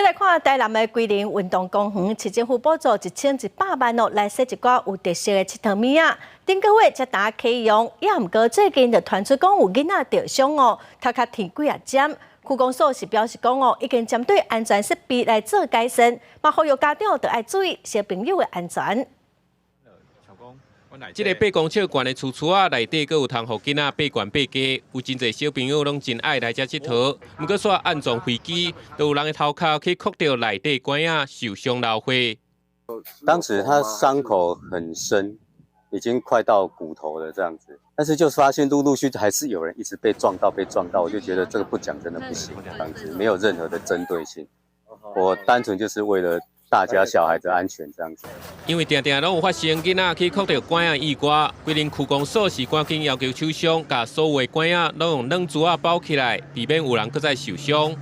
來看台南的龜苓運動公園，市政府補助1100萬哦，來設一寡有特色的𨑨迌物仔。頂個月才呾啟用，也毋過最近就傳出講有囡仔著傷哦，頭殼天幾仔針。區公所是表示講哦，已經針對安全設備來做改善，嘛呼籲家長著愛注意小朋友的安全。這个8公尺懸的櫥櫥仔內底，閣有通予囡仔爬懸爬低，有真濟小朋友攏真愛來遮𨑨迌。毋過煞按裝飛機，都有人的頭殼去磕著內底管仔，受傷流血。當時他傷口很深，已經快到骨頭了這樣子，但是就發現陸陸續續還是有人一直被撞到，被撞到，我就覺得這個不講真的不行，這樣子沒有任何的針對性，我單純就是為了大家小孩子安全這樣子。因為定定攏有發生囡仔去磕著管仔意外，龜苓區公所是趕緊要求廠商，共所有的管仔攏用軟珠仔包起來，避免有人閣再受傷。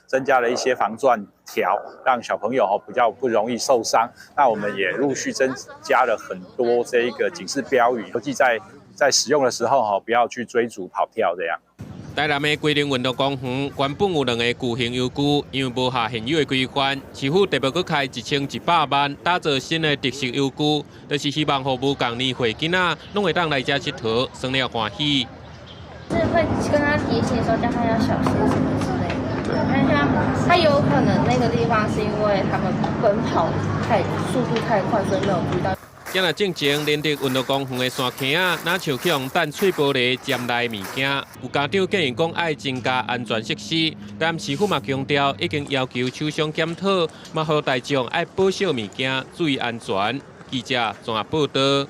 增加了一些防撞條，讓小朋友比較不容易受傷。那我們也陸續增加了很多這一個警示標語，尤其在使用的時候不要去追逐跑跳這樣。台南的龜苓運動公園原本有兩个巨型遊具，因為無合現有的規範，市府特別閣開1100萬打造新的特色遊具，就是希望予無仝年歲囡仔攏會當來遮𨑨迌，耍了歡喜。是會跟他提醒說，叫他要小心什麼之類的。但像他有可能那個地方是因為他們奔跑太速度太快，所以沒有注意到。這若進前連得運動公園的山坑仔，若像去予彈碎玻璃占來物件，有家長建議講愛增加安全設施，但市府嘛強調已經要求廠商檢討，嘛予大眾愛保守物件，注意安全。記者綜合報導。